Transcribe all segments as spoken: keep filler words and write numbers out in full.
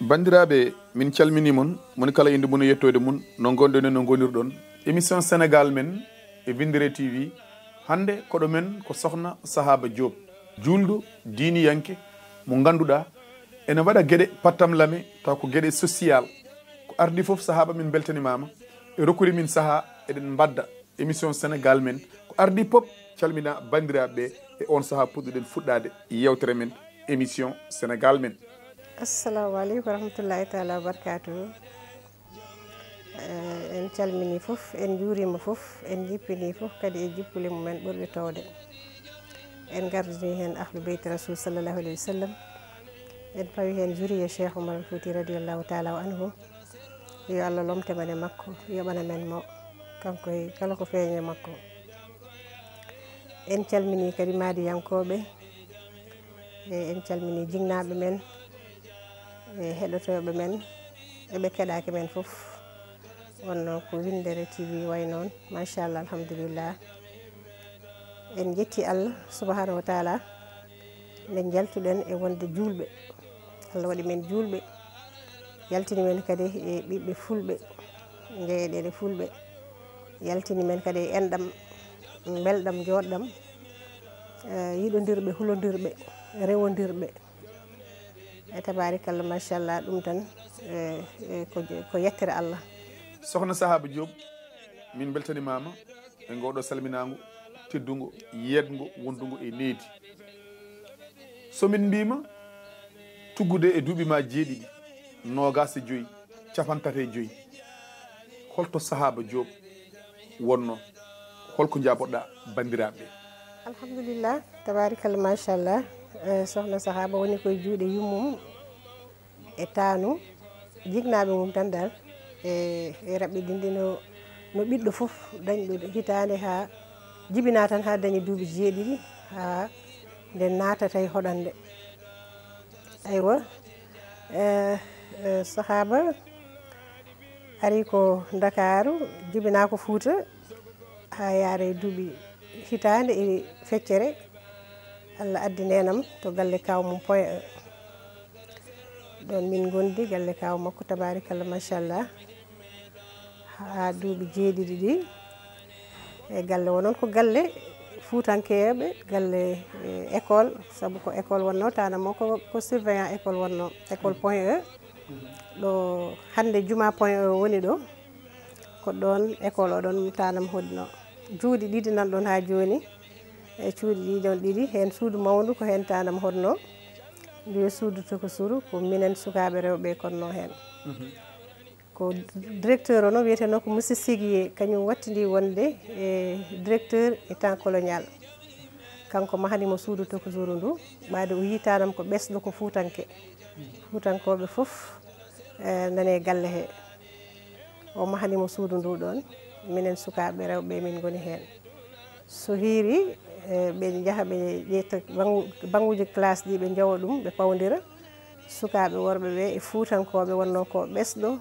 Banndiraaɓe, min calminii mon, moni kala innde mum e yettoode mum, no ngonɗon e no ngonirɗon. Émission Sénégal men e Winndere T V, hannde koɗo men ko Sokhna Sahaba Diop, juulɗo diiniyanke mo ngannduɗaa ene waɗa geɗe pattamlame, taw ko geɗe social. Ko ardii fof, Sahaba, min mbeltanimaama e rokkude min sahaa eɗen mbadda émission Sénégal men. Ko ardii pop, calmina banndiraaɓe ɓe e on sahaa puɗɗuɗen fuɗɗaade yewtere men, émission Sénégal men. Assalamu aleykum wa rahmatullahi taala wa barakatuhu. Eh, en calmini fof, en njuurima fof, en jippini fof kadi e jippule mumen ɓurɗe towde. En gardini heen ahlu beyti Rasul sallallahu alayhi wa sallam. En pawi heen zuriya Cheikh Oumar Al Fouti radiyallahu taala anhu. Yo Allah lomte men e makko, yoɓana men mo, kanko e kala ko feeñi e makko. En calmini kadi maadiyankooɓe, e en calmini jinnaaɓe men, e heɗotooɓe men, e ɓe keɗaaki men fof. Wonno ko Winndere T V wayi noon, machallah, alhamdulillah. En njetti Allah subhanahu wa taala nde njaltuɗen e wonde juulɓe. Allah waɗi men juulɓe, yaltini men kadi e ɓiɓɓe fulɓe, jeyɗeele fulɓe, yaltini men kadi e enɗam, mbelɗam, jooɗɗam, eh, yiɗondirɓe, hulondirɓe, rewondirɓe. E tabaarikalla, machallah, ɗum tan, eh, eh, ko, ko yettere Allah. Sokhna Sahaba Diop, min mbeltanimaama e ngoɗo salminaango teddungo, yeeɗngo, wondungo e needi. So min mbiima tuggude e duuɓi ma jeeɗiɗi, noogaas e joyi, capanɗe tati e joyi, holto Sahaba Diop wonno? Holko njaboɗa banndiraaɓe ɓe? Alhamdulillah, tabaarikalla, machallah. Eh, Sokhna Sahaba woni koye juuɗe yummum e taanu, jinnaaɓe mum tan dal, e, e raɓɓiɗinde no, no ɓiɗɗo fof dañɗo hitaande haa jibinaa tan haa dañi duuɓi jeeɗiɗi, haa nde naatata e hoɗande. Aywa, eh, eh, Sahaba ari ko Ndakaaru, jibinaa ko Fuuta, haa yaara e duuɓi hitaande e feccere. Allah addi neenam to galle kaaw mum Point E. Ɗoon min ngondi, galle kaaw makko, tabaarikalla, machallah, haa duuɓi jeeɗiɗi ɗi. E galle o noon ko galle fuutankeeɓe, galle, eh, école, sabu ko école wonnoo, taanam o ko, ko surveillant école wonnoo, école Point E. Ɗo hannde juma Point E woni ɗo, ko ɗoon école o ɗoon taanam hoɗnoo. Cuuɗi ɗiɗi nan ɗoon haa jooni, e cuuɗi ɗi ɗoon ɗiɗi, heen suudu mawndu ko heen taanam hoɗnoo, mbiye suudu tokosuru, ko minen sukaaɓe rewɓe konnoo heen. Ko directeur o noon wiyeteenoo ko monsieur Séguier, kañum wattindi wonde e directeur e temps colonial. Kanko mahani mo suudu tokosuru ndu, ɓaade o yii taanam ko ɓesɗo, ko fuutanke. Fuutankooɓe fof, eh, nane galle he. O mahani mo suudu ndu ɗoon, minen sukaaɓe rewɓe min ngoni heen. So hiiri, eh, ɓe njaha ɓe ƴetta bangu-, banguuji classe ɗi, ɓe njawa ɗum, ɓe pawndira. Sukaaɓe worɓe ɓe e fuutankooɓe wonnoo ko ɓesɗo,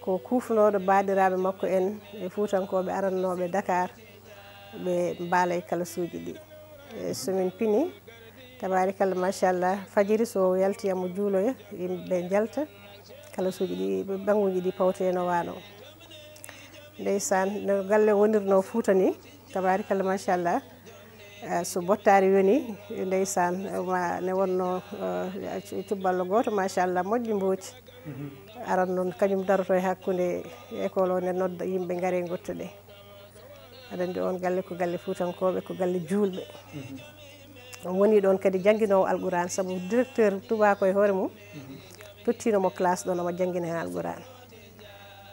ko kuufnooɗo baaɗiraaɓe makko en e fuutankooɓe arannooɓe Dakar, ɓe mbaala e kalasuuji ɗi. E so min pini, tabaarikalla, machallah, fajiri so yalti, omo juuloya, yimɓe njalta, kalasuuji ɗi, banguuji ɗi pawte no waano. Ndeysaan, no galle wonirnoo Fuuta ni, tabaarikalla, machallah. Eh, so bottaari yoni, ndeysaan, ma ne wonnoo, eh, cu-, cubballo gooto, machallah, moƴƴi mbooci. Aran noon, kañum daroto e hakkunde école o, nde nodda yimɓe ngare ngottoɗe. Aɗa anndi oon galle ko galle fuutankooɓe, ko galle juulɓe. O woni ɗoon kadi jannginoowo Alquraan, sabu directeur tubaako e hoore mum, tottiino mo classe ɗoon, omo janngina heen Alquraan.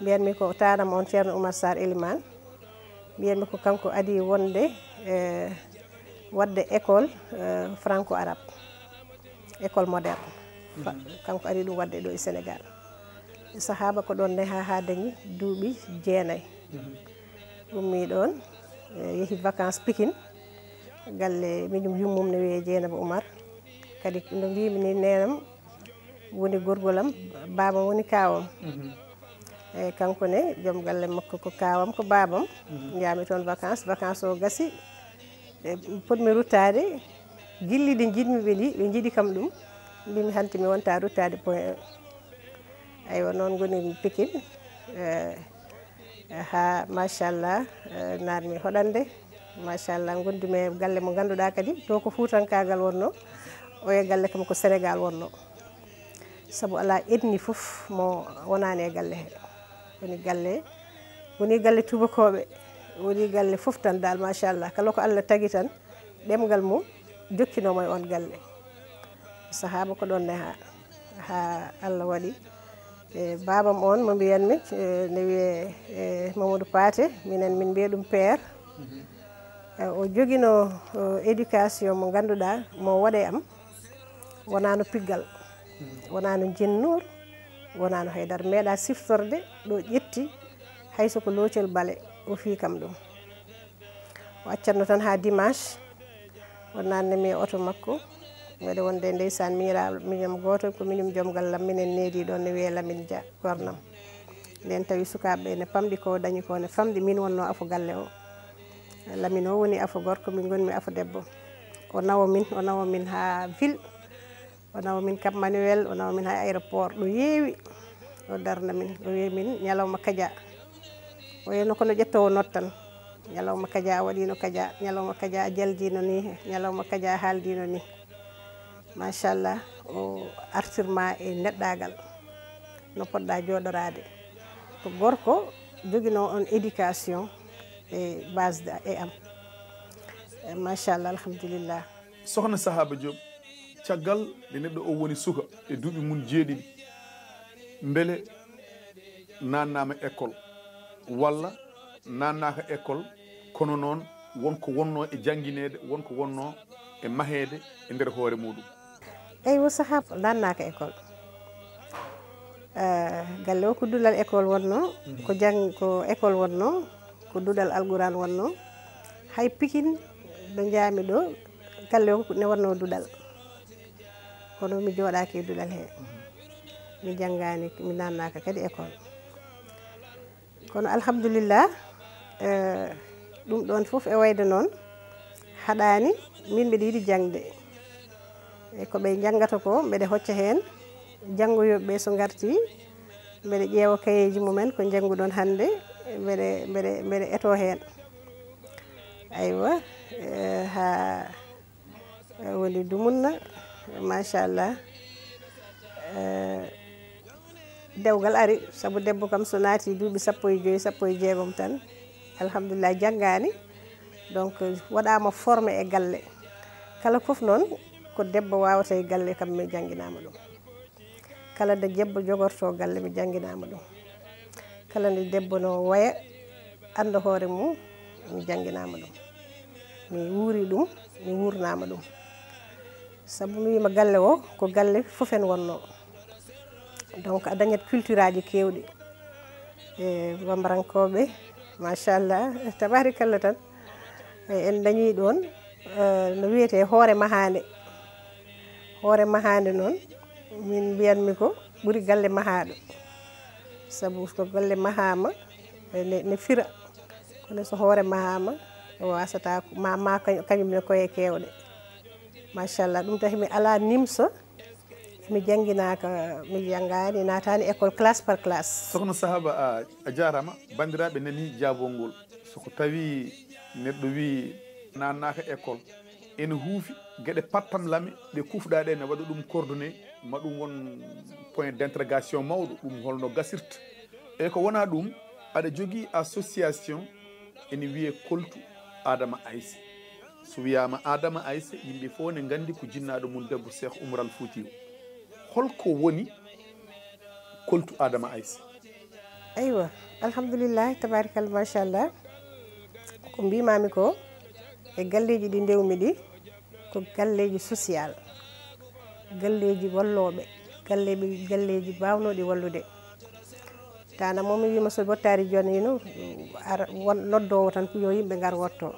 Mbiyanmi ko taanam on Ceerno Oumar Sarr Elimane, mbiyanmi ko kanko adii wonde, eh, waɗde école, eh, franco-arabe, école moderne. Fa-, kanko adii ɗum waɗde ɗo e Sénégal. E sahaaba ko ɗoon nehaa haa dañi duuɓi jeenayi. Ummii ɗoon, eh, yehi vacances Pikine. Galle miñum yummum ne wiyee Jeynaba Oumar. Kadi no mbiimi ni, neenam woni gorgol am, baabam woni kaawam. Eeyi, kanko ne, joom galle makko ko kaawam, ko baabam. Njaami toon vacances, vacances o gasi, E, potmi ruttaade, gilli ɗi njiɗmi ɓe ɗi, ɓe njiɗi kam ɗum. Mbimi hanti mi wonta ruttaade point un. Aywa, noon ngoni Pikin. Eh, haa machallah, eh, naatmi hoɗande. Machallah, ngondumi e galle mo ngannduɗaa kadi, to ko fuutankaagal wonno, oya galle kam ko Sénégal wonno. Sabu alaa ethnie fof mo wonaani e galle he. Woni galle, woni galle tuubakooɓe, woni galle fof tan dal, machallah. Kala ko Allah tagi tan, ɗemngal mum jokkinooma e oon galle. Sahaaba ko ɗoon nehaa, haa Allah waɗi, e, baabam oon mo mbiyanmi, e, ne wiyee, e, Mamadou Paate, minen min mbiya ɗum père. E, o joginoo, o, éducation mo ngannduɗaa, mo waɗe am, wonaano piggal, wonaano jinnuur, wonaano haydara. Meeɗa siftorde ɗo ƴetti, hay so ko loocel bale, o fii kam ɗum. O accatno tan haa dimanche, o naatnami e oto makko. Mbeɗa wonde ndeysaan miñiraaɓe, miñam gooto, ko miñum joom gallam, minen needi ɗoon, ne wiyee Lamine Dia, gornam. Nden tawi sukaaɓe ɓe ne pamɗi, ko dañi ko ne famɗi, min wonnoo afo galle o. Lamine o woni afo gorko, min ngonmi afo debbo. O nawa min, o nawa min haa ville. O nawa min Cap Manuel, o nawa min haa aéroport, ɗo yeewi. O darna min, o wiyi min, "Ñalawma kaja." O wiyno kono ƴettoowo note tan. "Ñalawma kaja, a waɗiino kaja, ñalawma kaja, a jaldiino ni, ñalawma kaja, a haaldiino ni." Machallah, o artirma e neɗɗaagal, no poɗɗa jooɗoraade. Ko gorko joginoo on éducation e base de, e am. E machallah, alhamdulillah. Sokhna Sahaba Diop, caggal nde neɗɗo o woni suka e duuɓi mum jeeɗiɗi, mbele naannaama école walla naannaaka école, kono noon won ko wonnoo e janngineede, won ko wonnoo e maheede e nder hoore muɗum? Eywa, Sahaba naannaaka école. Eh, galle o ko duɗal école wonnoo, ko jang-, ko école wonnoo, ko duɗal Alquran wonnoo. Hay Pikin ɗo njaami ɗo, galle o ne wonnoo duɗal. Kono mi jooɗaaki e duɗal he. Mi janngaani, mi naannaaka kadi école. Kono alhamdulillah, eh, ɗum ɗoon fof e wayde noon, haɗaani, min mbiɗa yiɗi jaŋde. E ko ɓe njanngata ko, mbeɗa hocca heen janngoyooɓe ɓe so ngartii, mbeɗa ƴeewa kayeeji mumen ko njannguɗon hannde, mbeɗa, mbeɗa, mbeɗa etoo heen. Aywa, eh, haa, eh, woni dumunna, machallah. Eh, dewgal ari, sabu debbo kam so naati duuɓi sappo e joy, sappo e jeegom tan, alhamdulillah, janngaani. Donc, waɗaama formé e galle. Kala fof noon, ko debbo waawata e galle kam, mi jannginaama ɗum. Kala nde debbo jogortoo galle, mi jannginaama ɗum. Kala nde debbo no waya, annda hoore mum, mi jannginaama ɗum. Mi wuuri ɗum, mi wuurnaama ɗum. Sabu mi wiima galle o, ko galle fof en wonnoo. Donc, a dañat culture aji keewɗi. E bambarankooɓe, machallah, tabarikalla tan. E, en dañii ɗoon, e, no wiyetee hoore mahaande. Hoore mahaande noon, min mbiyanmi ko ɓuri galle mahaaɗo. Sabu so galle mahaama, e, ne, ne fira. Kono so hoore mahaama, o waasata ko ma, ma kañ-, kañum ne koye keewɗe. Machallah, ɗum tahi mi alaa nimso, mi jannginaaka, mi janngaani, naataani école classe par classe. Sokhna Sahaba, a, a jaaraama. Banndiraaɓe nanii jaabol ngol. So ko tawi neɗɗo wii naannaaka école, ene huufi geɗe pattam lame ɗe kufɗaa ɗe ne waɗa ɗum coordonné, ma ɗum won point d'interrogation mawɗo, ɗum holno gasirta. E ko wonaa ɗum, aɗa jogii association ene wiyee Koltu Adama Ayse. So wiyaama Adama Ayse, yimɓe fof ne nganndi ko jinnaaɗo mum debbo Cheikh Oumar Al Foutiyou. Holko woni Koltu Adama Ayse? Eywa, alhamdulillahi, tabarikalla, machallah. Ko mbiimaami ko, e galleeji ɗi ndewmi ɗi, ko galleeji social, galleeji wallooɓe, galleeɓe, galleeji baawnooɗi wallude. Tana mo mi wiima so bottaari joniino, ara, won noddoowo tan, yo yimɓe ngar wotto.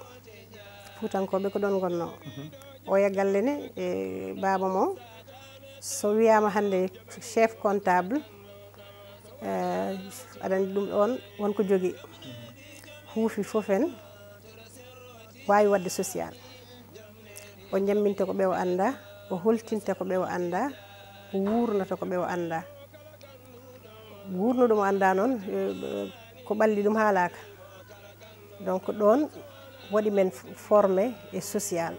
Fuutankooɓe ko ɗoon ngonnoo. Mhm. Oya galle ne, e baaba mo, so wiyaama hannde chef comptable, eh, aɗa anndi ɗum ɗoon won ko jogii. Huufi fof en waawi waɗde social. O jamminta ko ɓe o anndaa, o holtinta ko ɓe o anndaa, o wuurnata ko ɓe o anndaa. Guurnuɗo mo anndaa noon, eh, ko ɓalli ɗum haalaaka. Donc, ɗoon waɗi men formé e social.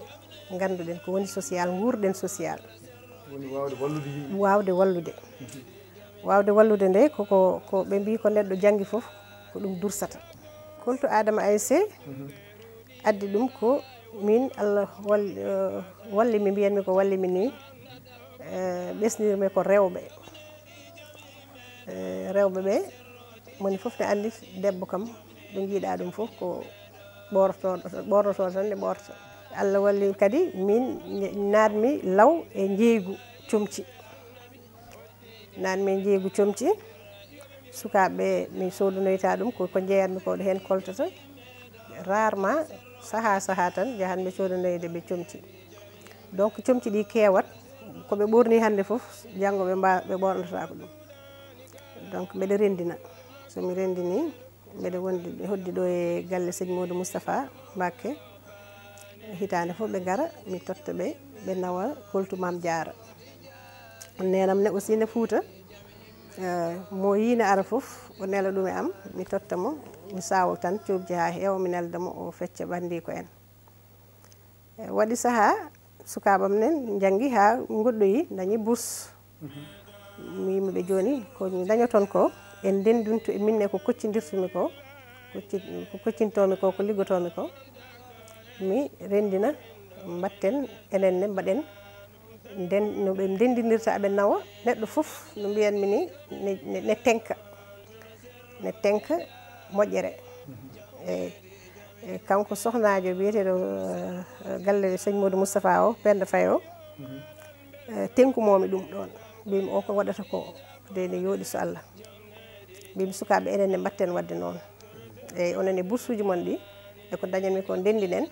Ngannduɗen ko woni social, nguurɗen social. Woni waawde wallude yimɓe. Waawde wallude. Waawde wallude nde, ko, ko, ko ɓe mbii ko neɗɗo janngi fof, ko ɗum dursata. Koltu Adama Ayse, addi ɗum ko min Allah wal-, eh, walli mi, mbiyanmi ko walli mi ni, eh, ɓesnirmi ko rewɓe. Eh, rewɓe ɓe, moni fof ne anndi debbo kam, ɗo njiiɗa ɗum fof ko ɓorto-, ɓornoto tan ne ɓorta. Allah walli kadi min naatmi law e njeeygu comci. Naatmi e njeeygu comci. Sukaaɓe ɓe mi soodanoyta ɗum ko, ko njeeyatmi ko heen koltata. Rarement, sahaa sahaa tan njahatmi soodanoyde ɓe comci. Donc, comci ɗi keewat, ko ɓe ɓorni hannde fof, janngo ɓe mba-, ɓe ɓornotaako ɗum. Donc, mbeɗa renndina. So mi renndini, mbeɗa wondi, mi hoddi ɗo e galle Sëñ Modou Moustapha Mbacké. Hitaande fof ɓe ngara, mi totta ɓe, ɓe nawa koltu Maam Jaara. Neenam ne aussi ne Fuuta, eh, mo yii ne ara fof, o nela ɗum e am, mi totta mo, mi saawa tan coobji haa heewa, mi nelda mo, o fecca ɓanndi ko en. Eh, waɗi sahaa, sukaaɓe am nen njanngi haa ngoɗɗoyi, ndañi bourse. Mi wiimi ɓe, "Jooni, ko dañoton ko, en ndenndintu e min e ko koccindirtumi ko, kocci-, ko koccintoomi ko, ko liggotoomi ko, mi renndina, mbaɗten enen ne, mbaɗen nden, no ɓe ndenndinirta, aɓe nawa, neɗɗo fof no mbiyanmi ni, ne, ne, ne tenka, ne tenka moƴƴere." Eyi. E, kanko sohnaajo biyeteeɗo, eh, galle Sëñ Modou Moustapha o, Penda Faye o, eh, tenkumoomi ɗum ɗoon. Mbimi, "O ko waɗata ko, de ne yooɗi so Allah." Mbimi, "Sukaaɓe, enen ne mbaɗten waɗde noon." Eyi, onon e boursuuji mon ɗi, e ko ndañanmi ko, ndenndinen,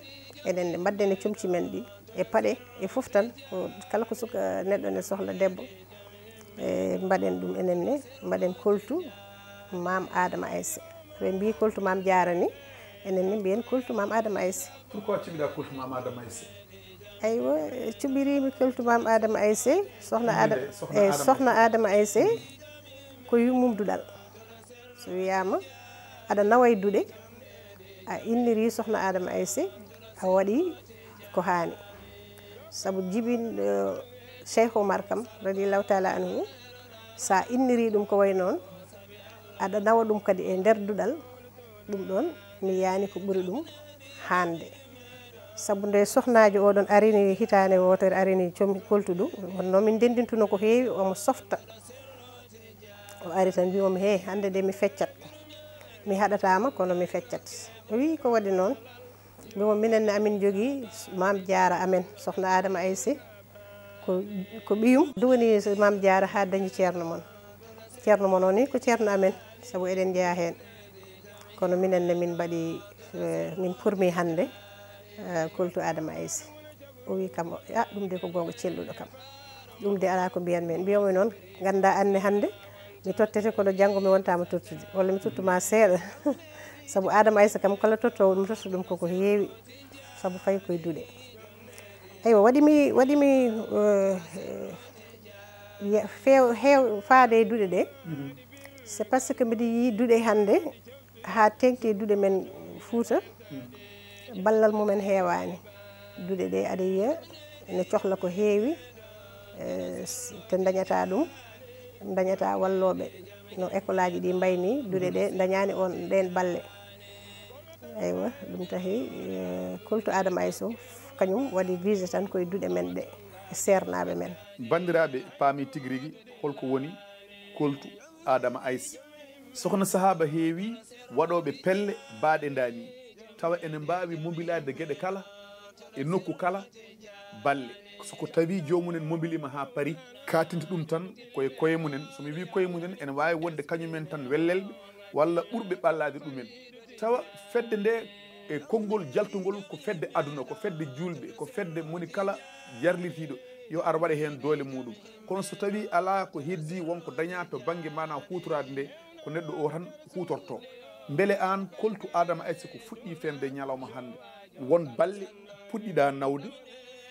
enen ne mbaɗden e comci men ɗi, e paɗe, e fof tan, ko kala ko suka neɗɗo ne sohla debbo, e mbaɗen ɗum enen ne, mbaɗen koltu Maam Adama Ayse. Ɓe mbii koltu Maam Jaara ni, enen ne mbiyen koltu Maam Adama Ayse. Pourquoi cuɓiɗaa koltu Maam Adama Ayse? Aywa, cuɓiriimi koltu Maam Adama Ayse, sohna Innde Ada-, Sohna eh, Adama Sohna Ayse. Adama Ayse, ko yummum duɗal. So wiyaama aɗa nawa e duɗe, a inniri Sohna Adama Ayse, a waɗi ko haani. Sabu jibin, eh, Cheikh Omar kam, radiyallahu taala anhu, sa inniri ɗum ko way noon, aɗa nawa ɗum kadi e nder duɗal, ɗum ɗoon mi yaani ko ɓuri ɗum haande. Sabu nde sohnaajo oɗon arini hitaande wootere, arini com-, koltuɗo, wonno min ndenndintuno ko heewi, omo softa. O ari tan mbiimi, "He, hannde de mi feccat. Mi haɗataama, kono mi feccat." O wii, "Ko waɗi noon?" Mbiimi, "Minen ne amin njogii Maam Jaara amen, Sohna Adama Ayse. Ko, ko ɓiyum duwani Maam Jaara haa dañi ceerno mon. Ceerno mon o ni ko ceerno amen, sabu eɗen njeyaa heen. Kono minen ne min mbaɗi, eh, min pormi hannde, eh, koltu Adama Ayse." O wii kam, "Ah, ɗum de ko goonga celluɗo kam. Ɗum de alaa ko mbiyan men." Mbiyomi noon, "Nganndaa anne hannde mi tottete, kono janngo mi wontaama tottude, walla mi tottu ma seeɗa." Sabu Adama Ayse kam, kala tottoowo mi totta ɗum koko heewi, sabu fayi koye duɗe. Eywa, waɗi mi, waɗi mi, eh, ye-, feew-, heew-, faade e duɗe ɗe. Mhm. C'est parce que mbiɗa yii duɗe hannde, haa teeŋti e duɗe men Fuuta, ballal mumen heewaani. Duɗe ɗe, aɗa yiya, ene cohla ko heewi, eh, s-, te ndañata ɗum, ndañata wallooɓe. No école aji ɗi mbayni, duɗe ɗe ndañaani on, ɗeen balle. Eywa, ɗum tahi, eh, koltu Adama Ayse o, kañum waɗi visé tan koye duɗe men ɗe, e seernaaɓe men. Banndiraaɓe, paami tigi rigi holko woni koltu Adama Ayse. Sohna Sahaaba heewi waɗooɓe pelle baaɗe ndaani, tawa ene mbaawi mobilaade geɗe kala, e nokku kala, balle. So ko tawi joomumen mobiliima haa Paris, kaatinte ɗum tan koye koye mumen. So mi wii koye mumen, ene waawi wonde kañumen tan wellelɓe walla ɓurɓe ɓallaade ɗumen. Tawa fedde nde e konngol jaltungol ko fedde aduna, ko fedde juulɓe, ko fedde moni kala jarlitiiɗo yo ar waɗa heen doole muuɗum. Kono so tawii alaa ko heddii, won ko dañaa to bannge maanaa huutoraade nde, ko neɗɗo o tan huutortoo. Mbele aan koltu Adama Ayse ko fuɗɗii feeñde ñalawma hannde? Won balle puɗɗiɗaa nawde,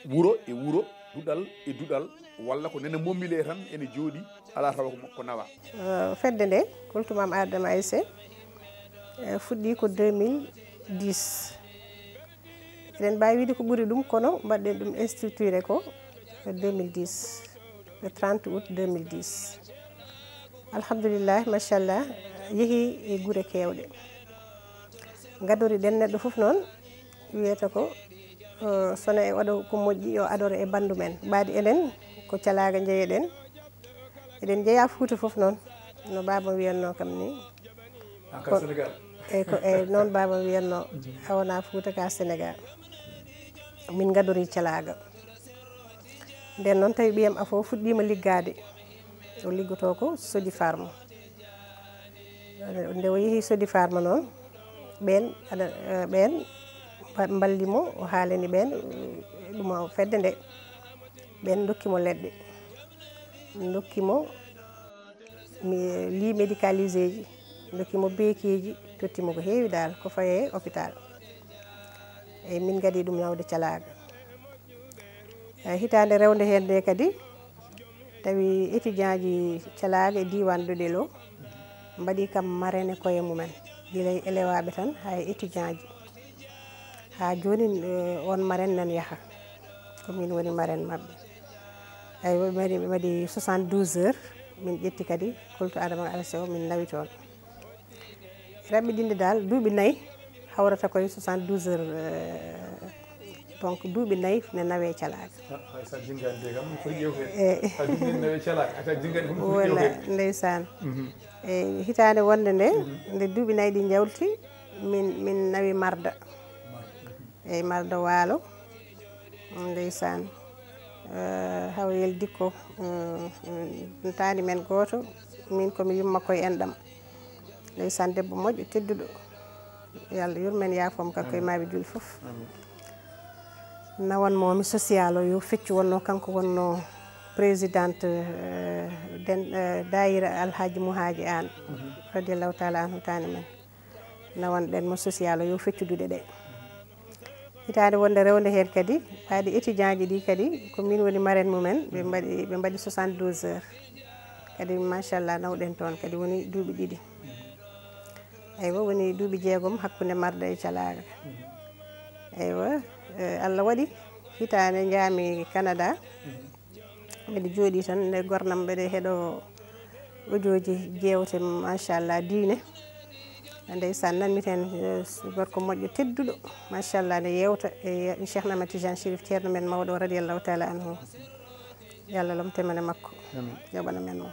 wuro e wuro, duɗal e duɗal, walla ko nene mommilee tan ene jooɗi, alaa tawa ko, ko nawa. Eh, fedde nde, Kultu Maam Adama Ayse, eh, fuɗɗii ko deux mille dix. Eɗen mbaawi wiide ko ɓuri ɗum, kono mbaɗɗen ɗum structuré ko deux mille dix, le trente août deux mille dix. Alhamdulillah, machallah, yehi e gure keewɗe. Ngadoriɗen neɗɗo fof noon, wiyata ko, eh, sona e waɗa ko moƴƴi, yo adoro e banndum en. Ɓaadi enen, ko calaaga njeyeɗen. Eɗen njeya Fuuta fof noon, no baaba wiyatnoo kam ni. Ah, ka Sénégal. Eyi, ko, eyi, noon baaba wiyatnoo, a wonaa Fuuta ka Sénégal. Min ngadori calaaga. Nden noon tawi ɓiyam afo fuɗɗiima liggaade. O liggotoo ko Sodifarma. Nde o yehi Sodifarma noon, ɓeen, aɗa, eh, ɓeen mba-, mballi mo, o haalani ɓeen, eh, ɗum o fedde nde. Ɓeen ndokki mo leɗɗe. Ndokki mo mi-, lit médicalisé ji, ndokki mo beekeeji, totti mo ko heewi dal, ko faye hôpital. Eyi, min ngadii ɗum nawde calaaga. Eh, hitaande rewnde heen nde kadi, tawi étudiant ji calaaga e diiwaan Doɗel o, mbaɗi kam marraine koye mumen, gila e elewaaɓe tan haa e étudiant ji. Haa jooni, eh, oon marraine nan yaha. Ko min woni marraine maɓɓe. Eyi, ɓe mbaɗi, ɓe mbaɗi soixante-douze heures, min ƴetti kadi Kultu Adama Ayse o, min nawi toon. Raɓɓiɗinde dal, duuɓi nayi hawrata koye soixante-douze heures, eh, donc duuɓi nayi ne nawee calaaga. Ah, hay sa jinngani de kam, foti ƴewteede. Eh. Sa jinngani nawee calaaga, a sa jinngani kam, foti ƴewteede. Walla, ndeysaan. Mhm. E hitaande wonde nde, mhm, nde duuɓi nayi ɗi njawti, min, min nawi Marda. Marda, mhm. Eyi, Marda Waalo. Ndeysaan. Eh, Hawa Yel Dikko, mm, mm, taani men gooto, min ko mi yumma koye enɗam. Ndeysaan, debbo moƴƴo, tedduɗo. Yo Allah yurmen, yaafoo mo, kanko e, amin, maaɓe julɓe fof. Amin. Nawan mo mi social o, yo feccu wonno, kanko wonno présidente, eh, den, eh, daayira Alhaji Muhaaji Aan, mhm, radiyallahu taala anhu, taani men. Nawanɗen mo social o, yo feccu duɗe ɗe. Hitaande wonde rewnde heen kadi, ɓaadi étudiant ji ɗi kadi, ko min woni marraine mumen, ɓe mbaɗi, ɓe mbaɗi soixante-douze heures. Kadi, machallah, nawɗen toon kadi woni duuɓi ɗiɗi. Eywa, woni duuɓi jeegom hakkunde Marda e calaaga. Eywa, eh, Allah waɗi hitaande njaami Canada. Mbeɗa jooɗii tan, nde gornam mbeɗa heɗo audio ji jeewte, machallah, diine. Ndeysaan, nanmi tan, eh, gorko moƴƴo tedduɗo, machallah, ne yeewta e Cheikh Ahmad Tidiane Chérif, ceerno men mawɗo o, radiyallahu taala anhu. Yo Allah lomte men e makko. Amin. Yoɓana men mo.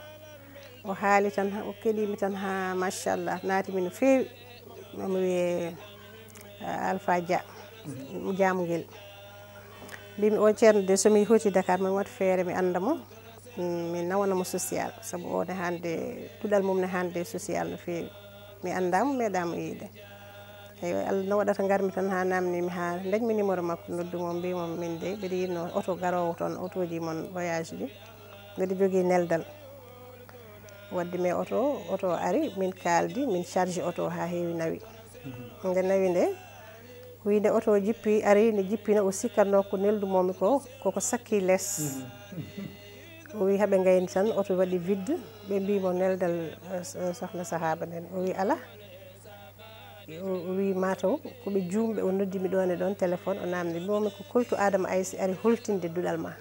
O haali tan, o keɗii mi tan haa, machallah, naati mi no feewi. Omo wiyee, eh, Alpha Dia, mhm, Jaamungel. Mbimi, "O ceerno de, so mi hooti Dakar, mi waɗa feere, mi annda mo, mm, mi nawana mo social, sabu o ne hannde, duɗal mum ne hannde social no feewi. Mi annda mo, meeɗaa mo yiide." Eywa, Allah no waɗata, ngarmi tan haa naamnii mi, haa ndañmi numéro makko, noddu mo, mbii mo, "Min de, mbeɗa yiɗnoo oto garoowo toon, otooji mon voyage ɗi, mbeɗa jogii neldal." Waddi mi oto, oto ari, min kaaldi, min charge oto haa heewi, nawi. Mhm. Nde nawi nde, o wi nde oto o jippi, ari, nde jippino, o sikkatnoo ko neldu moo mi ko, koko sakki les. Mhm. O wi, "Haɓe ngayni tan, oto waɗi vide." Ɓe mbii mo neldal, eh, sohna sahaaba nden. O wi, "Alaa." O, o wi, "Mataw ko ɓe juumɓe." O noddi mi ɗoon e ɗoon téléphone, o naamni. Mbimi ko Kultu Adama Ayse ari holtinde duɗal ma.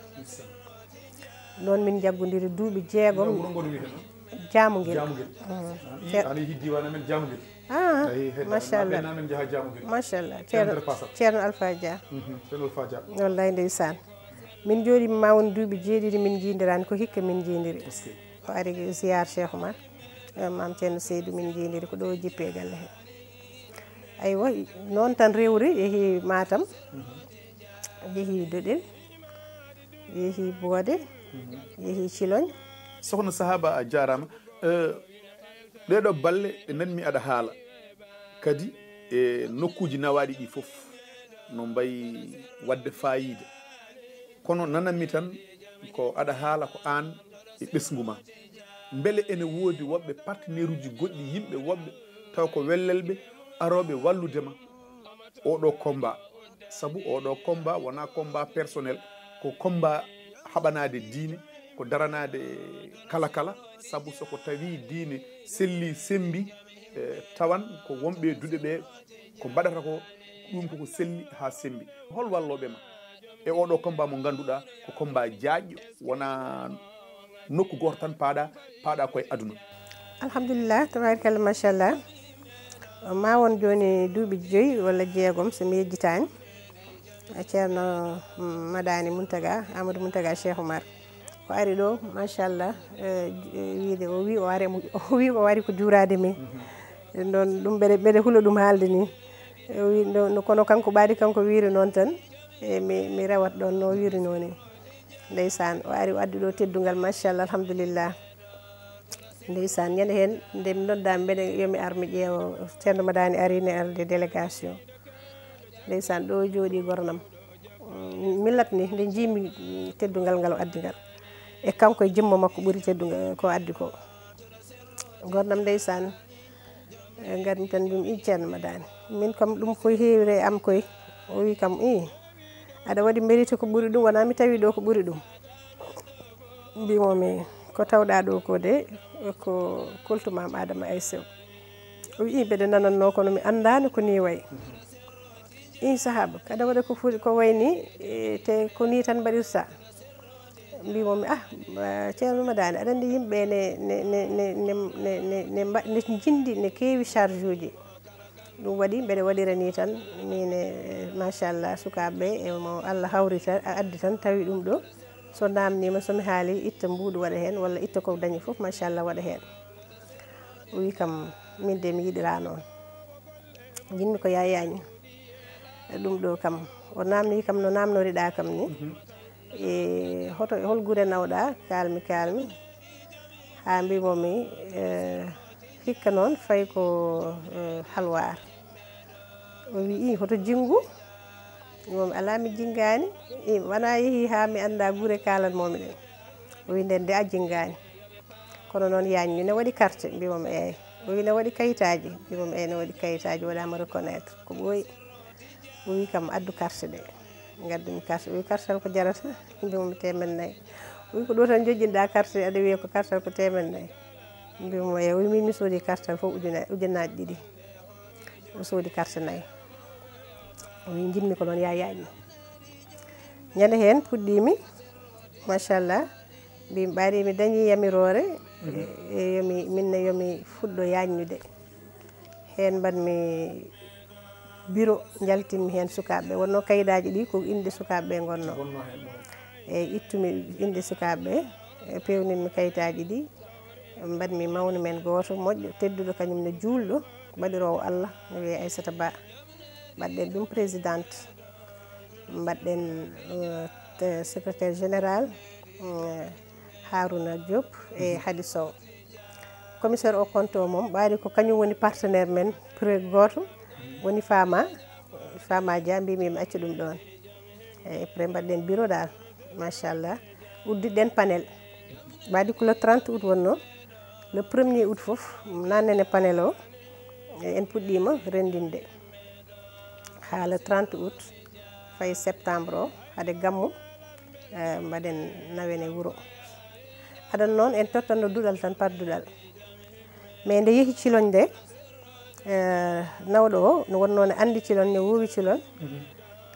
Noon min njaggodiri duuɓi jeegom. Wuro ngo ɗo wiyetee noon? Jaamungel. Jaamungel. Mm. Ah, i-, ana yiɗi diiwaan amen Jaamungel. Ah, ayi, hedda, machallah. Ma ɓe naamen njaha Jaamungel. Machallah. Ceerno, Ceerno Alpha Dia. Mhm, Ceerno Alpha Dia. Wallay ndeysaan. Min njooɗii ma won duuɓi jeeɗiɗi min njiindirani, ko hikka min njiindiri. Est-ce que? O ari ziyaar Cheikh Oumar, eh, Maam Ceerno Seydou, min njiindiri ko ɗo o jippi e galle he. Aywa, noon tan rewri, yehi Matam, mhm, yehi Doɗel, yehi Boode, mhm, yehi Ciloñ. Sohna Sahaba, a jaaraama. Eh, ɗee ɗoo balle ɗe nanmi aɗa haala, kadi e nokkuuji nawaaɗi ɗi fof, no mbayi waɗde faayiida. Kono nananmi tan ko aɗa haala ko aan e ɓesngu ma. Mbele ene woodi woɓɓe partenaire uji goɗɗi, yimɓe woɓɓe taw ko wellelɓe arooɓe wallude ma oɗo combat? Sabu oɗo combat wonaa combat personnel, Ko combat haɓanaade diine, ko daranaade kala kala, sabu so ko tawi diine selli, semmbi, e, tawan ko wonɓe duɗe ɓe, ko mbaɗata ko, ɗum koko selli haa semmbi. Hol wallooɓe ma e oɗo combat mo ngannduɗaa ko combat jaajɗo, wonaa nokku gooto tan paaɗa, paaɗa koye aduna? Alhamdulillah, tabarikalla, machallah. Ma won jooni duuɓi joyi walla jeegom, so mi yejjitaani. Ceerno Madani Muntaga, Amadou Muntaga Cheikh Oumar. O ari ɗo, machallah, eh, ju-, eh, wiide, o wi o ari mo, o wi o ari ko juuraade min. Ɗum ɗon, ɗum mbeɗe, mbeɗe hula ɗum haalde ni. O wi no, no, kono kanko ɓaadi kanko wiiri noon tan, e mi, mi rewat ɗon no wiiri noon ni. Ndeysaan, o ari o addi ɗo teddungal, machallah, alhamdulillah. Ndeysaan, ñande heen nde mi noddaama mbeɗe, yo mi ar mi ƴeewa, Ceerno Madani ari ne arde délégation. Ndeysaan, ɗo jooɗi goronam. Mm, mi latni nde njiimi, mm, teddungal ngal o addi ngal. E kanko e jimmo makko ɓuri teddungal ko addi ko. Goronam ndeysaan, e ngarmi tan mbimi, "I Ceerno Madani, min kam ɗum ko heewre am koy." O wi kam, "I, aɗa waɗi mérite ko ɓuri ɗum, wonaa mi tawi ɗo ko ɓuri ɗum." Mbimo mi, "Ko tawɗa ɗo ko de, ko kultu maam Adama ay sew." O wi, "I, mbeɗe nanannoo, kono mi anndaano ko ni wayi." "I, sahaba, kaɗa waɗa ko foti ko wayni, e, te ko ni tan mbaɗirta." Mbimo mi, "Ah, ah, Ceerno Madani, aɗa anndi yimɓe ne, ne, ne, ne, ne, ne, ne, ne mba-, ne njindi, ne keewi charge uji." Ɗum waɗi mbeɗe waɗira ni tan, min, e, machallah, sukaaɓe ɓe, e mo Allah hawrita, a addi tan, tawi ɗum ɗo. So naamniima, so mi haali, itta mbuuɗu waɗa heen, walla itta ko dañi fof, machallah, waɗa heen. O wi kam, "Min de mi yiɗira noon. Njiɗmi ko yaayaani." Ɗum ɗo kam, o naamni kam no naamnoriɗa kam ni. E hoto, hol gure nawɗa? Kaalmi, kaalmi. Haa mbimo mi, e, hikka noon fay ko, e, halwaar. O wi, "I, hoto jinngu?" Mbimo mi, "Alaa, mi jinngaani." "I, wonaa yehi haa mi annda gure kaalanmoo mi ɗen?" O wi, "Nden de a jinngaani. Kono noon yaññu ne waɗi carte?" Mbimo mi, "Eey." O wi, "Ne waɗi kayitaaji?" Mbimo mi, "Eey, ne waɗi kayitaaji, waɗaama reconnaître." Ko ɓooyi. O wi kam, "Addu carte ɗe." Ngaddumi carte. O wi, "Carte tan ko jarata?" Mbimo mi, "Teemen nayi." O wi, "Ko ɗo tan jojjinɗa carte, aɗa wiya ko carte tan ko teemen nayi?" Mbimo, "Eey." O wi, "Min mi soodi carte tan fof ujuna-, ujunnaaji ɗiɗi." O soodi carte nayi. O wi, "Njiɗmi ko noon ya yaajni." Ñande heen puɗɗiimi, machallah, mbimi ɓaari mi dañi yamiroore, e, yomi, minne yomi fuɗɗo yaajnude. Heen mbaɗmi bureau, njaltinmi heen sukaaɓe ɓe. Wonnoo kayitaaji ɗi ko inɗe sukaaɓe ɓe ngonnoo. E, ittumi inɗe sukaaɓe ɓe, e, peewnitmi kayitaaji ɗi, mbaɗmi mawni men gooto moƴƴo, tedduɗo, kañum ne juulɗo, baɗiroowo Allah, no wiyee Aissata Ba. Mbaɗɗen ɗum présidente. Mbaɗɗen, eh, te-, secrétaire général, eh, Harouna Diop e Hadi Sow. Commissaire au compte o moom, ɓaari ko kañum woni partenaire men, pre-, gooto, woni Fama, Fama Dia, mbimi mi acca ɗum ɗoon. E après mbaɗɗen bureau daal, machallah. Uddiɗen panel. Ɓaadi ko le trente août wonnoo. Le premier août fof, naannene panel o, e, en puɗɗiima renndinde. Haa le trente août, fayi septembre o, hade gammu, e, mbaɗen nawen e wuro. Adan noon, en tottanno duɗal tan par duɗal. Mais nde yehi Ciloñ nde, e, nawɗo o, no wonnoo ne anndi Ciloñ, ne woowi Ciloñ.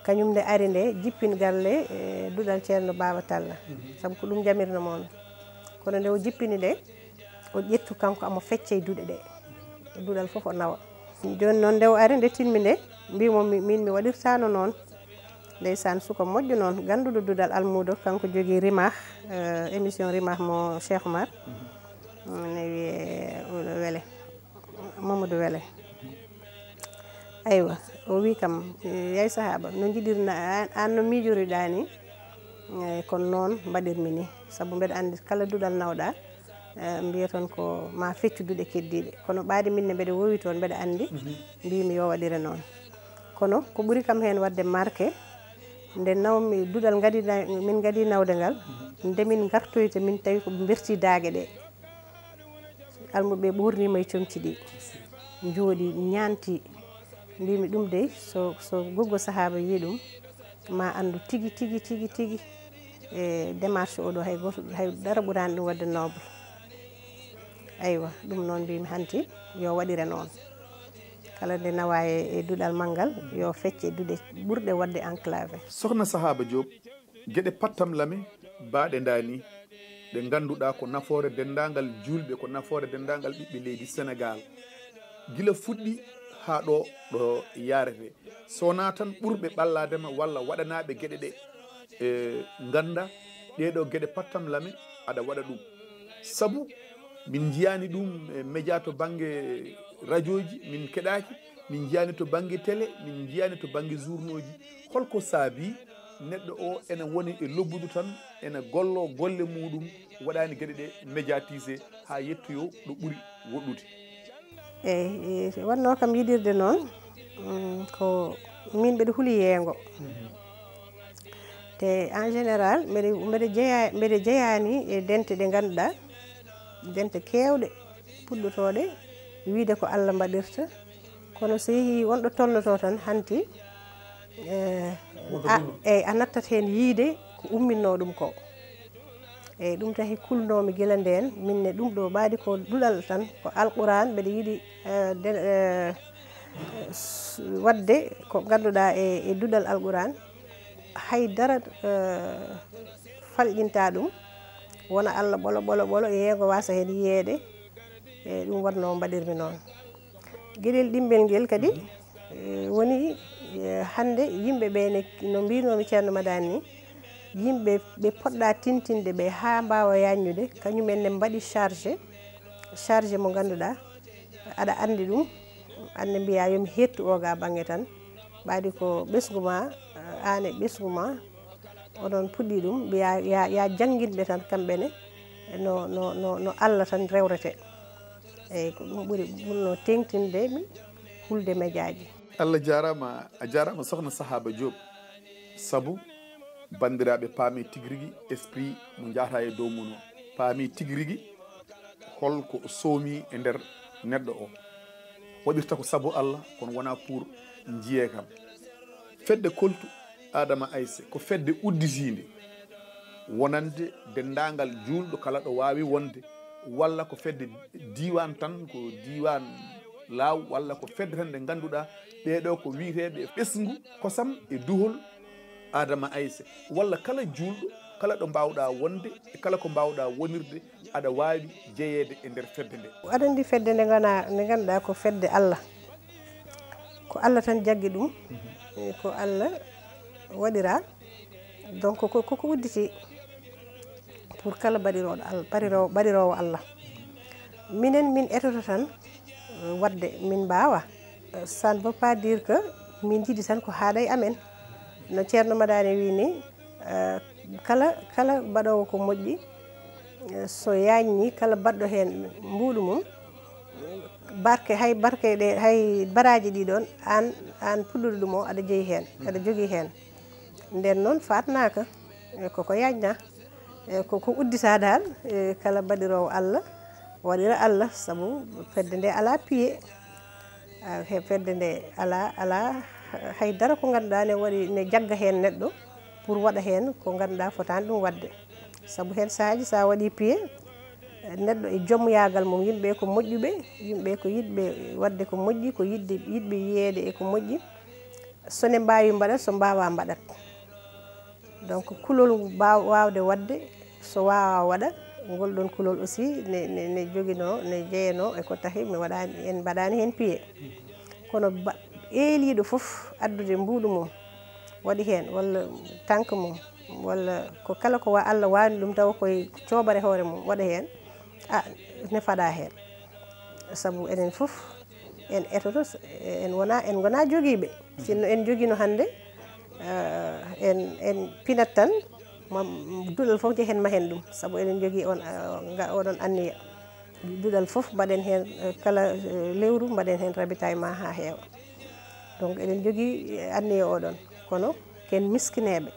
Kañum nde ari nde, jippin galle, e, duɗal Ceerno Baaba Talla. Sabu ko ɗum jamirno moon. Kono nde o jippini nde, o ƴettu kanko, amo fecca e duɗe ɗe. Duɗal fof o nawa. Jooni noon, nde o ari, nde tinmi nde, mbimo mi, min mi waɗirtaano noon. Ndeysaan, suka moƴƴo noon, gannduɗo duɗal almuudo, kanko jogii Rimah, eh, émission Rimah mo Cheikh Oumar. Mm, ne wiyee, eh, Wele, Mamadou Wele. Aywa, o wi kam, eh, "Yaay Sahaba, no njiɗirna, an, an no miijoriɗaa ni?" Eh, kono noon mbaɗirmi ni, sabu mbeɗa anndi kala duɗal nawɗa, eh, mbiya toon ko ma feccu duɗe keddiiɗe. Kono ɓaade min ne mbeɗa woowi toon, mbeɗa anndi, mbimi yo waɗire noon. Kono ko ɓuri kam heen waɗde marqué, nde nawmi duɗal ngadi na-, min ngadi nawde ngal, nde min ngartoyta min tawi ko ɓe mberti daage ɗe. Almuɓe ɓoornima e comci ɗi, njooɗi, ñaanti. Mbimi ɗum dey, so, so goggo Sahaba yi ɗum, ma anndu tigi, tigi, tigi, tigi, E démarche oɗo, hay gooto, hay dara ɓuraani ɗum waɗde noble. Aywa, ɗum noon mbimi hanti yo waɗire noon. Kala nde nawa e, e duɗal manngal, yo fecce duɗe ɓurɗe waɗde enclavé. Sokhna Sahaba Diop, geɗe pattam lame baaɗe ndani, ɗe ngannduɗaa ko nafoore denndaangal juulɓe, ko nafoore denndaangal ɓiɓɓe leydi Senegaal. Gila fuɗɗi haa ɗo, ɗo yaarete. So wonaa tan ɓurɓe ɓallaade ma walla waɗanaaɓe geɗe ɗe, e, ngannda ɗee ɗoo geɗe pattam lame aɗa waɗa ɗum. Sabu min njiyaani ɗum e média to bannge rajooji, min keɗaaki, min njiyaani to bannge télé, min njiyaani to bannge journaux ji. Holko saabii neɗɗo o ene woni e lobbudu tan, ene gollo golle muɗum, waɗaani geɗe ɗe médiatisé haa yettoyo ɗo ɓuri woɗɗude? Eyi, e, wonnoo kam yiɗirde noon, mm, ko min mbeɗa huli yeengo. Te en général, mbeɗa, mbeɗa jeya-, mbeɗa jeyaani e dente ɗe ngannduɗaa, dente keewɗe, puɗɗotooɗe, wiyde ko Allah mbaɗirta. Kono so yehii wonɗo tolnotoo tan hanti, eh, a, eyyi, a nattat heen yiyde ko umminnoo ɗum ko. Eyyi, ɗum tahi kulnoomi gila ndeen, min ne ɗum ɗo ɓaadi ko duɗal tan, ko Alquran, mbeɗa yiɗi, eh, de-, eh, s-, waɗde ko ngannduɗaa e, e duɗal Alquran, hay dara, eh, falƴinta ɗum, wona Allah ɓolo, ɓolo, ɓolo, yeengo waasa heen yiyeede, e ɗum wonnoo mbaɗirmi noon. Geɗel ɗimmel ngel kadi, eh, woni, eh, hannde yimɓe ɓe ne, no mbinoomi Ceerno Madani ni, yimɓe ɓe poɗɗa tintinde ɓe haa mbaawa yaññude, kañum en ne mbaɗi chargé, chargé mo ngannduɗaa, aɗa anndi ɗum, anndi mbiya yo mi heettu o ga baŋŋe tan, ɓaadi ko ɓesngu ma, eh, aan e ɓesngu ma, oɗon puɗɗi ɗum, mbiya ya, ya jannginɓe tan kamɓe ne, no, no, no, no Allah tan rewrete. Eyyi, ko ɗum ɓuri, ɓurno teŋtinde mi hulde mejaaji. Allah jaaraama, a jaaraama Sokhna Sahaba Diop. Sabu banndiraaɓe paami tigi rigi esprit mo njahata e dow mum o. Paami tigi rigi holko o soomi e nder neɗɗo o. Waɗirta ko sabu Allah, kono wonaa pour njiyee kam. Fedde Koltu Adama Ayse ko fedde udditiinde wonande denndaangal juulɗo kala ɗo waawi wonde, walla ko fedde diiwaan tan, ko diiwaan Laaw, walla ko fedde tan nde ngannduɗaa ɓee ɗoo ko wiyeteeɓe ɓesngu kosam e duhol Adama Ayse, walla kala juulɗo, kala ɗo mbaawɗaa wonde e kala ko mbaawɗaa wonirde, aɗa waawi jeyeede e nder fedde nde. Aɗa anndi fedde nde ngana-, nde ngannduɗaa ko fedde Allah. Ko Allah tan jaggi ɗum, e ko Allah waɗira. Donc ko, ko, ko udditi pour kala baɗirooɗo Allah, baɗiroowo, baɗiroowo Allah. Minen, min etoto tan, eh, waɗde min mbaawa. Eh, ça ne veut pas dire que min njiɗi tan ko haaɗa e amen. No Ceerno Madani wi ni, eh, kala, kala baɗoowo ko moƴƴi, eh, so yaajni kala baɗɗo heen mbuuɗu mum, barke, hay barke ɗe, hay baraaji ɗi ɗoon, aan, aan puɗɗuɗo ɗum o, aɗa jeyi heen, aɗa jogii heen. Nden noon, faatnaaka, eh, koko yaajna, eh, ko, ko uddita dal, eh, kala baɗiroowo Allah, waɗira Allah, sabu fedde nde alaa piye. Ah, he fedde nde alaa, alaa hay dara ko ngannduɗaa ne waɗi, ne jagga heen neɗɗo pour waɗa heen ko ngannduɗaa fotaani ɗum waɗde. Sabu heen sahaaji, so a waɗii piye, neɗɗo e joomyaagal mum, yimɓe ko moƴƴuɓe, yimɓe ko yiɗɓe waɗde ko moƴƴi, ko yiɗde, yiɗɓe yiyeede e ko moƴƴi. So ne mbaawi mbaɗat, so mbaawaa mbaɗat. Donc kulol mbaaw-, waawde waɗde, so waawaa waɗa, ngol ɗoon kulol aussi ne, ne, ne joginoo, ne jeyanoo e ko tahi mi waɗaani, en mbaɗaani heen piye. Kono ba-, eeliiɗo fof addude mbuuɗu mum, waɗi heen, walla tànk mum, walla ko kala ko wa-, Allah waawni ɗum tawa koye coobare hoore mum waɗa heen, a, ne faɗa heen. Sabu enen fof en etoto, en wona, en ngona jogiiɓe. Sinno en jogiino hannde, eh, en, en pinat tan, ma, duɗal fof njehen mahen ɗum. Sabu eɗen jogii on, eh, nga, oɗon anniya. Duɗal fof mbaɗen heen, eh, kala, eh, lewru mbaɗen heen ravitaillement haa heewa. Donc eɗen jogii, eh, anniya oɗon. Kono ken miskineeɓe.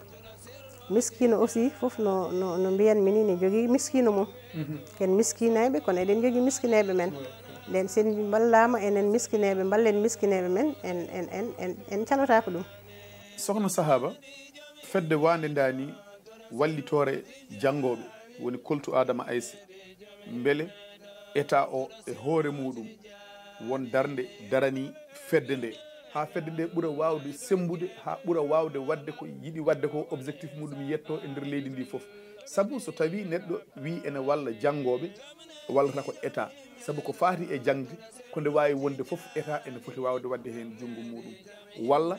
Miskiino aussi fof no, no, no mbiyanmi ni, ne jogii miskiino mum. Mhm. Ken miskineeɓe, kono eɗen jogii miskineeɓe men. Oui. Nden sen mballaama enen miskineeɓe, mballen miskineeɓe men, en, en, en, en, en calotaako ɗum. Sokhna Sahaba, fedde waande ndaa ni, Wallitoore janngooɓe, woni Koltu Adama Ayse, mbele Etat o e hoore muuɗum won darnde daranii fedde nde, haa fedde nde ɓura waawde semmbude, haa ɓura waawde waɗde ko yiɗi waɗde ko, objectif muuɗum yettoo e nder leydi ndi fof. Sabu so tawii neɗɗo wii ene walla janngooɓe, wallata ko Etat, sabu ko faati e jaŋde, ko nde waawi wonde fof, Etat ene foti waawde waɗde heen junngo muuɗum, walla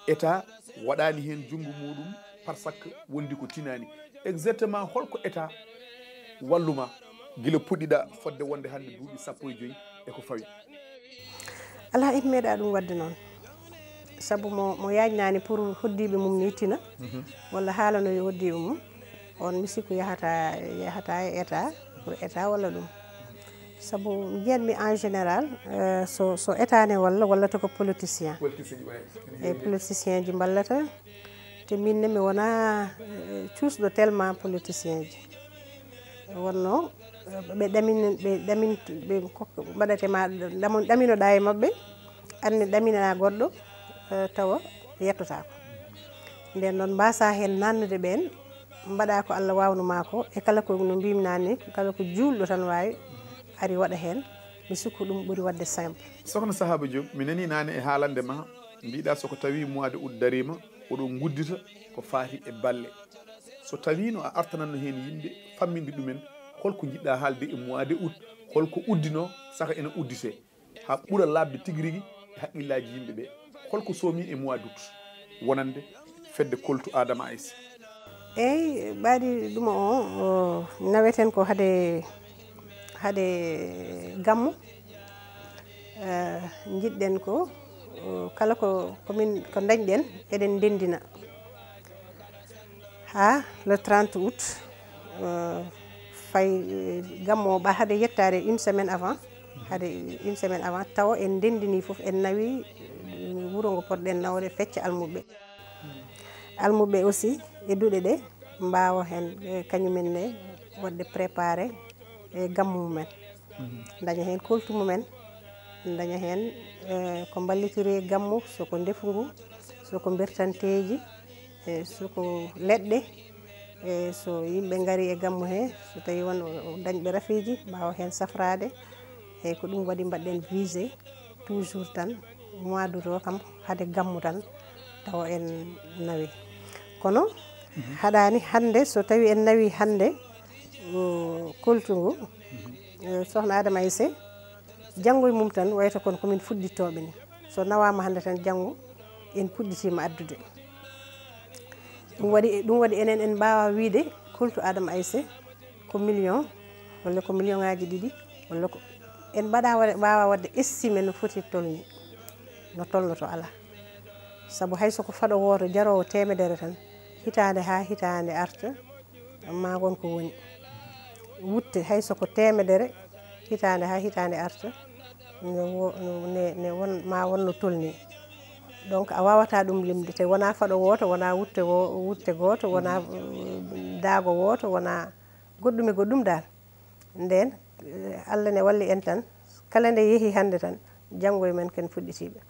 Etat waɗaani heen junngo muuɗum, par ce que wondi ko tinaani. Exactement hol ko Etat wallu ma gila puɗɗiɗaa fodde wonde hannde duuɓi sappo e joyi e ko fawi? Alaa, en meeɗaa ɗum waɗde noon. Sabu mo, mo yaajnaani pour hoddiiɓe mum ni tina, walla haalanoyo hoddiiɓe mum, on mi sikku yahata, yahata e Etat, pour Etat walla ɗum. Sabu njiyanmi en général, eh, so, so Etat ne walla, wallata ko politicien. Politicien, ouais. E politicien ji mballata. Te min ne mi wona, eh, cuusɗo tellement politicien ji. Wonno, eh, ɓe ɗamin, ɓe ɗamin, ɓe kokka, mbaɗate ma, ɗamo-, ɗaminoɗaa e maɓɓe, anne ɗamina goɗɗo, eh, tawa yettotaako. Nden noon mbasa heen nannude ɓeen, mbaɗa ko Allah waawnu maa ko, e kala ko no mbimi naane, kala ko juulɗo tan waawi, ari waɗa heen, mi sikku ɗum ɓuri waɗde simple. Sokhna Sahaba Diop, mi nanii naane e haalande ma, mbiɗa so ko tawi mois de août dariima, oɗon nguddita ko faati e balle. So tawiino a artananno heen yimɓe, famminde ɗumen, hol ko njiɗɗa haalde e mois de août, hol ko uddinoo, saka ena udditee, haa ɓura laaɓde tigi rigi e haqqillaaji yimɓe ɓe? Hol ko soomi e mois d'août wonande fedde Koltu Adama Ayse? Eey, ɓaadi ɗum o, o, naweten ko hade, hade gammu. Eh, njiɗɗen ko, o, kala ko, ko min, ko ndañɗen, eɗen ndenndina. Haa le trente août, eh, fay, eh, gammu o ɓa hade yettaade une semaine avant, hade une semaine avant, tawa en ndenndini fof, en nawi, eh, wuro ngo poɗɗen nawde fecce almuɓɓe. Almuɓɓe aussi e duɗe ɗe mbaawa heen, eh, kañumen ne waɗde préparé e gammu mumen. Ndaña heen koltu mumen, ndaña heen, eh, ko mballitiri e gammu, so ko ndefu ngu, so ko bertanteeji, eh, so ko leɗɗe, eh, so yimɓe ngari e gammu he, so tawi won dañɓe rafiiji, mbaawa heen safraade. Eey, ko ɗum waɗi mbaɗɗen visé toujours tan mois d'août o kam hade gammu tan tawa en nawi. Kono haɗaani hannde, so tawi en nawi hannde, o, koltu ngu, eh, Sokhna Adama Ayse, janngo e mum tan wayata kono ko min fuɗɗittooɓe ni. So nawaama hannde tan, janngo en puɗɗitiima addude. Ɗum waɗi, ɗum waɗi enen en mbaawa wiyde koltu Adama Ayse ko million, walla ko million ŋaaji ɗiɗi, walla ko en mbaɗa wa-, waawa waɗde estimé no foti tolni, no tolnoto, alaa. Sabu hay so ko faɗo wooto jaroowo teemedere tan, hitaande haa hitaande arta, ma won ko woni. Wutte hay so ko teemedere, hitaande haa hitaande arta, ne wo-, ne, ne won, ma won no tolni. Donc, a waawata ɗum limde, te wonaa faɗo wooto, wonaa wutte wo-, wutte gooto, wonaa, mm, daago wooto, wonaa goɗɗum e goɗɗum dal. Nden, eh, Allah ne walli en tan, kala nde yehi hannde tan, janngo e men ken fuɗɗitiiɓe.